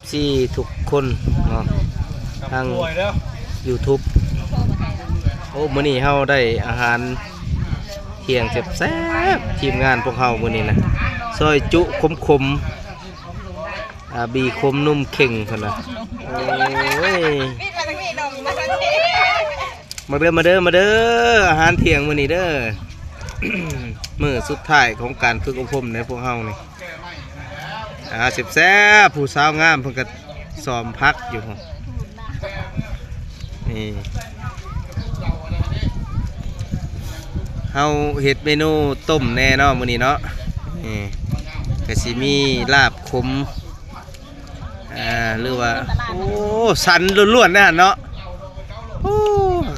ຊີທຸກຄົນເນາະ ທາງຢູທູບ. ໂອ້ ມື້ນີ້ເຮົາໄດ້ອາຫານທ່ຽງແຊບໆ ທີມງານພວກເຮົາມື້ນີ້ນະ ຊອຍຈຸຂົມໆ ອາ ບີຂົມນຸ່ມເຄັ່ງພຸ້ນນະ. ໂອ້ຍ ມາເດີ ມາເດີ ມາເດີ ອາຫານທ່ຽງມື້ນີ້ເດີ ມື້ສຸດທ້າຍຂອງການຝຶກອົບຮົມໃນພວກເຮົານີ້. ອາ ແຊບໆ ຜູ້ສາວງາມເພິ່ນກໍຊອມຜັກຢູ່. ນີ້ ເຮົາເຮັດເມນູຕົ້ມແດ່ເນາະມື້ນີ້ເນາະ. ນີ້ ກໍຊິມີລາບຂົມ ອາ ຫຼືວ່າ ໂອ້ ສັນລ້ວນໆ ໃນຫັ້ນເນາະ. ໂອ້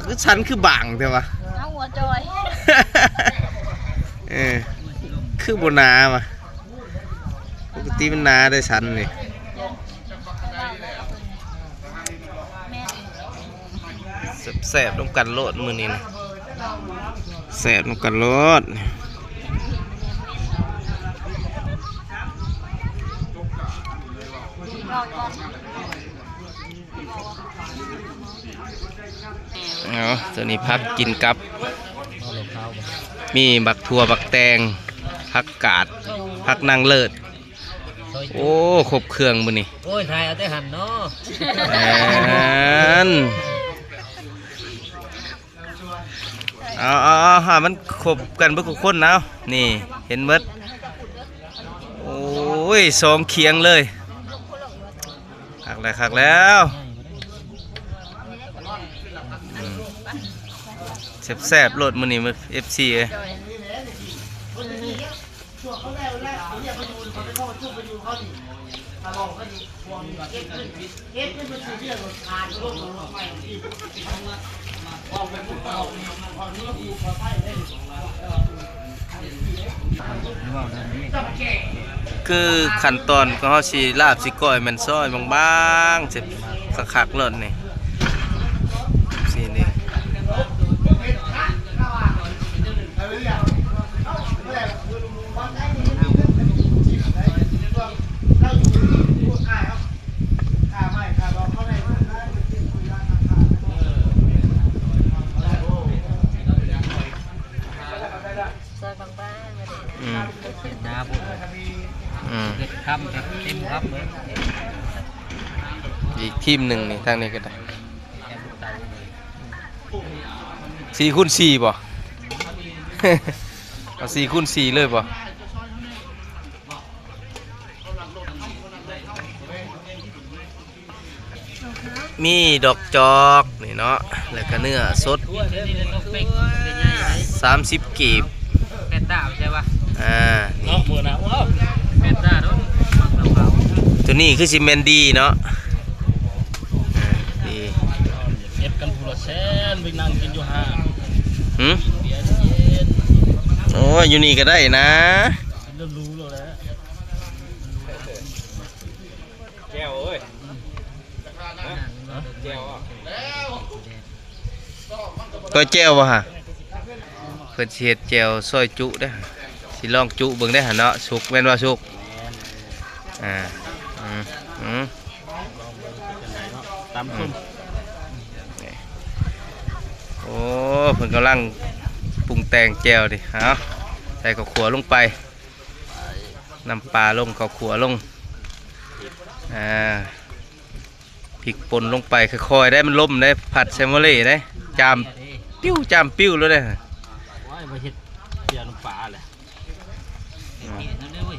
ຄືສັນຄືບາງແທ້ວະ ເອົາຫົວຈອຍ ເອີ ຄືບໍ່ໜາວະ. ປົກກະຕິມັນໜາໄດ໋ສັນນີ້. ແຊບໆ ນຳກັນໂລດມື້ນີ້ນະ ແຊບນຳກັນໂລດ. ເອົາ ຕົວນີ້ຜັກກິນກັບ ມີບັກຖົ່ວ ບັກແຕງ ຜັກກາດ ຜັກນາງເລີດ. ໂອ້ ຄົບເຄື່ອງມື້ນີ້. ໂອ້ຍ ຖ່າຍເອົາແຕ່ຫັ້ນເນາະ. ແມ່ນ. ເອົາ ເອົາ ເອົາ ໃຫ້ມັນຄົບກັນເບິດທຸກຄົນເອົາ. ນີ້ ເຫັນເບິດ. ໂອ້ຍ ສອງຄຽງເລີຍ. ຄັກແລ້ວ ຄັກແລ້ວ. ອືມ ແຊບໆ ໂລດມື້ນີ້ ເອັຟຊີ ເອີຍ. ຄືຂັ້ນຕອນຂອງເຮົາຊິລາບຊິກ້ອຍ ແມ່ນຊອຍບາງໆ ຊິຄັກໆ ໂລດນີ້ ຊີ້ນີ້. ຊອຍບາງໆ ອືມ ເຮັດໜ້າພຸ້ນ ອືມ ເຮັດຄຳແບບເຕັມຄຳເລີຍ. ອີກທີມໜຶ່ງນີ້ ທາງນີ້ກໍໄດ້ ສີ່ຄູນສີ່ບໍ່? ເອົາສີ່ຄູນສີ່ເລີຍບໍ່? ມີດອກຈອກນີ້ເນາະ ແລ້ວກະເນື້ອສົດ ສາມສິບກີບ. ແຟນຕາໃຊ່ປະ? ອ່າ ນີ້ ເນາະ ມື້ນະ ໂອ້ ແຟນຕາເນາະ. ຕົວນີ້ຄືຊິແມ່ນດີເນາະ ດີ. ເຮັດກັນຜູ້ລະແສນ ໄປນັ່ງກິນຢູ່ຫ້າງ. ຫື? ເບຍເຢັນ. ໂອ້ຍ ຢູ່ນີ້ກໍໄດ້ນະ ກິນຫຼູໆ ໂລດແຫຼະ. ແຈ່ວເອີຍ ແຈ່ວ ກ້ອຍແຈ່ວບໍ່ຫະ? ເພິ່ນຊິເຮັດແຈ່ວຊອຍຈຸເດ້ ຊິລອງຈຸເບິ່ງເດ້ຫັ້ນເນາະ. ສຸກແມ່ນບໍ່? ສຸກ ອ່າ ອືມ ອືມ ຕຳສົ້ມ. ໂອ້ ເພິ່ນກຳລັງປຸງແຕ່ງແຈ່ວເດ້. ເອົາ ໃສ່ເຂົ້າຂົ້ວລົງໄປ ນ້ຳປາລົງ ເຂົ້າຂົ້ວລົງ ອ່າ ພິກປົ່ນລົງໄປຄ່ອຍໆ ໄດ້ ມັນລົ້ມໄດ້ ພັດໃສ່ໝໍ້ເລໄດ້ ຈາມປິວ ຈາມປິວໂລດເດ້. ໂອ້ຍ ມາເຮັດເຈ້ວນ້ຳປາແຫຼະ. ເຮັດເອົາເດີເວີຍ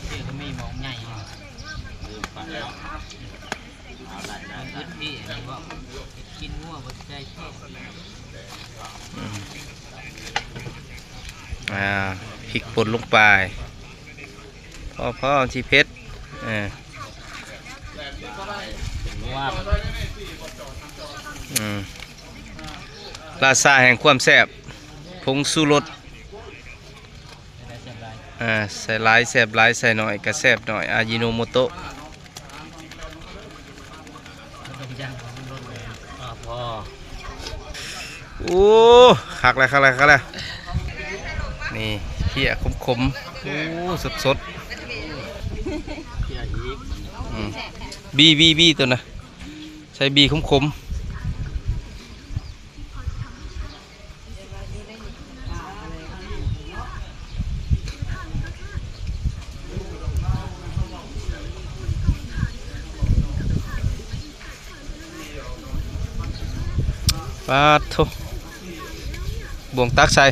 ເຈົ້າກໍມີໝໍ້ໃຫຍ່ຢູ່ ເອີ ປາເນາະ. ເອົາໄດ້ໆ ເຮັດພີ່ອັນນີ້ບໍ່ ເຮັດກິນງົວບໍ່ໃສ່ແທ້. ອືມ ອ່າ ພິກປົ່ນລົງໄປ ພໍ ພໍ ມັນຊິເຜັດ. ເອີ ອືມ ລາຊາແຫ່ງຄວາມແຊບ ຜົງຊູລົດ ອ່າ ໃສ່ຫຼາຍແຊບຫຼາຍ ໃສ່ໜ້ອຍກໍແຊບໜ້ອຍ ອາຢິໂນໂມໂຕະ. ໂອ້ ຄັກແລ້ວ ຄັກແລ້ວ ຄັກແລ້ວ. ນີ້ ເພຍຂົມໆ ໂອ້ ສົດໆ ເພຍອີກ. ອື ອືມ ບີ ບີ ບີ ໂຕນະ ໃສ່ບີຂົມໆ. ປາດໂທ້ ບ່ວງຕັກໃສ່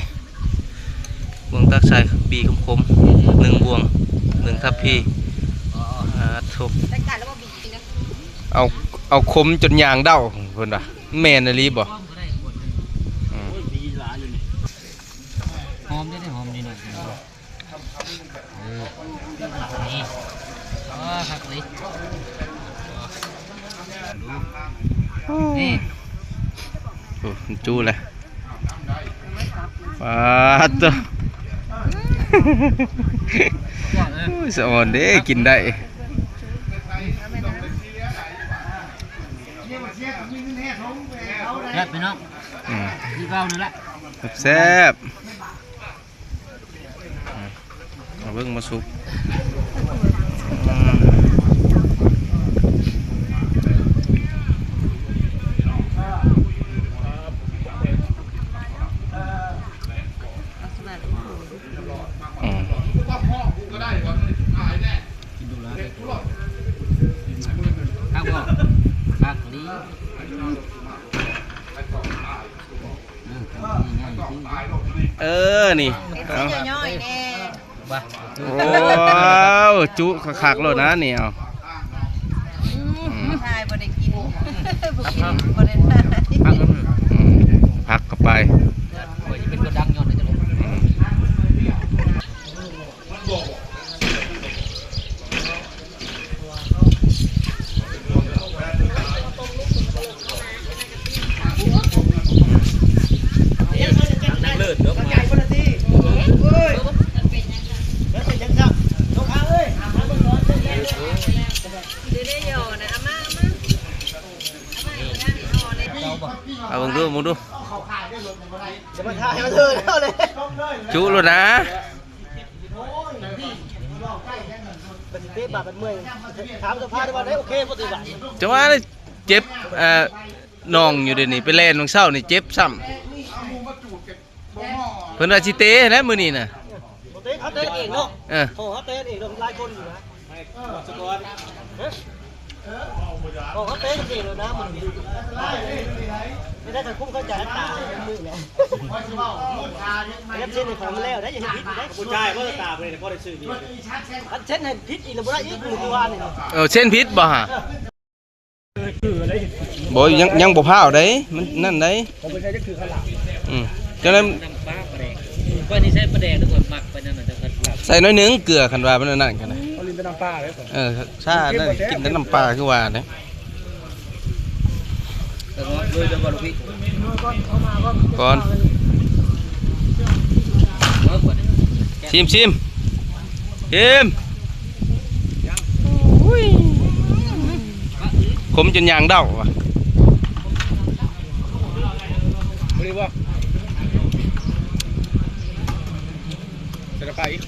ບ່ວງຕັກໃສ່ ບີຂົມໆ ໜຶ່ງບ່ວງ ໜຶ່ງທັບພີ ປາດໂທ້ ເອົາ ເອົາຂົມຈົນຍາງເດົາ ເພິ່ນວ່າ ແມ່ນອີ່ຫຼີບໍ່? ອືມ ໂອ້ຍ ບີຫຼາຍຢູ່ນີ້ ຫອມເດ້ ຫອມນິດໜ້ອຍ. ເອີ ນີ້ ອໍ ຄັກເລີຍ ນີ້ ໂອ້ ມັນຈູ້ແລ້ວ ປາດໂທ້ ໂອ້ຍ ສະອອນເດ້ ກິນໄດ້ ແຊບພີ່ນ້ອງ ອືມ ຄືເກົ່ານັ້ນແຫຼະ ແຊບ. ອືມ ເອົາເບິ່ງມາສຸກ ອືມ ອືມ ກິນດູລະ ຄັກບໍ່? ຄັກອີ່ຫຼີ. ເອີ ນີ້ ເອົາ ໂອ້ ຈຸຄັກໆໂລດນະນີ້ ເອົາ ອືມ ຖ່າຍບໍ່ໄດ້ກິນ ບໍ່ກິນບໍ່ໄດ້ຖ່າຍ ອືມ ພັກເຂົ້າໄປ ຂ້ອຍຊິເປັນຄົນດັງຍ້ອນ ອືມ. ເອົາເບິ່ງດູ ເບິ່ງດູ ຈຸໂລດນະ. ຈັງຫວະນີ້ເຈັບ ເອີ ໜ່ອງຢູ່ເດນີ້ ໄປແລ່ນມື້ເຊົ້ານີ້ເຈັບຊ້ຳ ເພິ່ນວ່າຊິເຕະແຫຼະມື້ນີ້ນະ ເຕະ ເຂົາເຕະເອງເນາະ ເອີ ໂຫ ເຂົາເຕະເອງເນາະ ຫຼາຍຄົນຢູ່ນະ ສະກອນ ເອີ ໂອ້ ເຂົາເຕະກັນເອງແລ້ວນະ ມັນໄດ້ ຄັນຄຸມເຂົ້າໃຈຕາ ມືແຫຼະ ເຮັດເຊັ່ນໃຫ້ຂ້ອຍມັນແລ້ວໄດ໋ ຢ່າເຮັດຜິດໄດ໋ ຜູ້ຊາຍບໍ່ຕາເພິ່ນ ພໍໄດ້ຊື້ເບຍ ຄັນເຊັ່ນໃຫ້ຜິດອີກແລ້ວບໍ່ໄດ້ອີກ ມື້ວານນີ້ ເອີ ເຊັ່ນຜິດບໍ່ຫະ? ບໍ່ ຍັງ ຍັງບໍ່ພ້າວໃດ໋ ມັນນັ້ນໃດ໋ ອືມ ຈັ່ງນັ້ນ ນ້ຳປາປາແດກ ຂ້ອຍນີ້ໃສ່ປາແດກ ຂ້ອຍມັກປານນັ້ນນະ ແຕ່ຄັນ ໃສ່ໜ້ອຍໜຶ່ງເກືອ ຄັນວ່າມັນອັນນັ້ນກັນນະ ເອົາຫຼິ້ນແຕ່ນ້ຳປາເດ້ ເອີ ຊາ ນັ້ນກິນແຕ່ນ້ຳປາຄືວ່າເດ້ ກ່ອນ ຊີມ ຊີມ ຊີມ ຂົມຈົນຍາງເດົາວ່າ ໃສ່ນ້ຳປາອີກ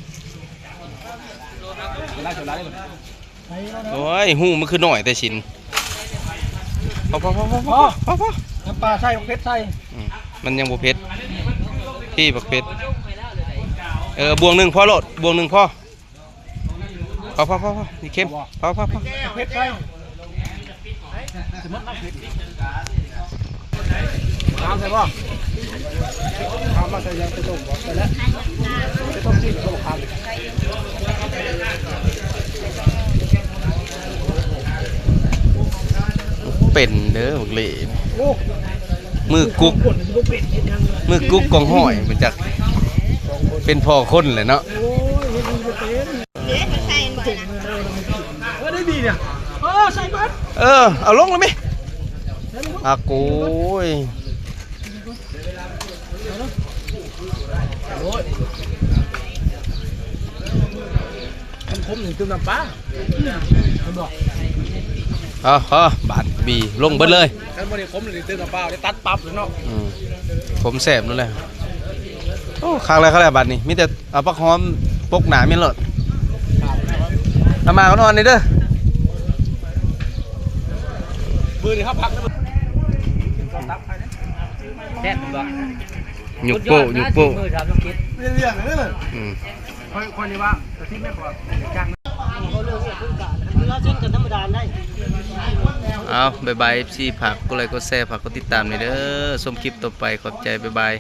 ໂອ້ຍ ຫູມັນຄືໜ້ອຍແຕ່ຊິນ ພໍ ພໍ ພໍ ພໍ ພໍ ພໍ ນ້ຳປາໃສ່ບັກເຜັດໃສ່ ອືມ ມັນຍັງບໍ່ເຜັດ ພີ້ບັກເຜັດ ເອີ ບ່ວງໜຶ່ງພໍໂລດ ບ່ວງໜຶ່ງພໍ ພໍ ພໍ ພໍ ພໍ ນີ້ເຄັມ ພໍ ພໍ ພໍ ພໍ ເຜັດໃສ່ ເອົາໃສ່ບໍ່? ເອົາມາໃສ່ຫຍັງ ໄປຕົ້ມບໍ່? ໃສ່ແລ້ວ ໄປຕົ້ມຊີ້ນ ຕົ້ມຂາມ ເປັນເດີບັກເຫຼ ໂອ້ ມືກຸກ ມືກຸກກອງຮ້ອຍ ມັນຈັກເປັນພໍ່ຄົນແຫຼະເນາະ ໂອ້ຍ ເຮັດບໍ່ເປັນ. ເອີ ໄດ້ບີນີ້ ເອີ ໃສ່ເບິດ ເອີ ເອົາລົງແລ້ວແມະ ອາໂກຍ ຄັນຂົມນີ້ຕື່ມນ້ຳປາ ເຫັນບໍ່? ເອົາ ເອົາ ບາດບີລົງເບິດເລີຍ ຄັນບໍ່ໄດ້ຂົມນີ້ຕື່ມນ້ຳປາ ໄດ້ຕັດປັບເລີຍເນາະ ອືມ ຂົມແຊບໂລດແຫຼະ ໂອ້ ຄັກແລ້ວ ຄັກແລ້ວ ບາດນີ້ມີແຕ່ ເອົາຜັກຫອມປົກໜ້າແມ່ນໂລດ ເອົາໝາກອ່ອນໆນີ້ເດີ ແຊບບໍ່? ຍົກໂປ້ ຍົກໂປ້ ມື້ສາມສິບເຈັດ ເລື່ອງເດ້ ອືມ ຂ້ອຍ ຂ້ອຍນີ້ວ່າ ກະທິແມ່ນບໍ່? ເວົ້າເລື່ອງເຮັດໂຄງການ ຄືເຮົາເຊັນກັນທຳມະດາໄດ້. ເອົາ ບາຍບາຍ ເອັຟຊີ ຝາກກົດໄລກົດແຊ ຝາກກົດຕິດຕາມແດ່ເດີ ຊົມຄລິບຕໍ່ໄປ ຂອບໃຈ ບາຍບາຍ.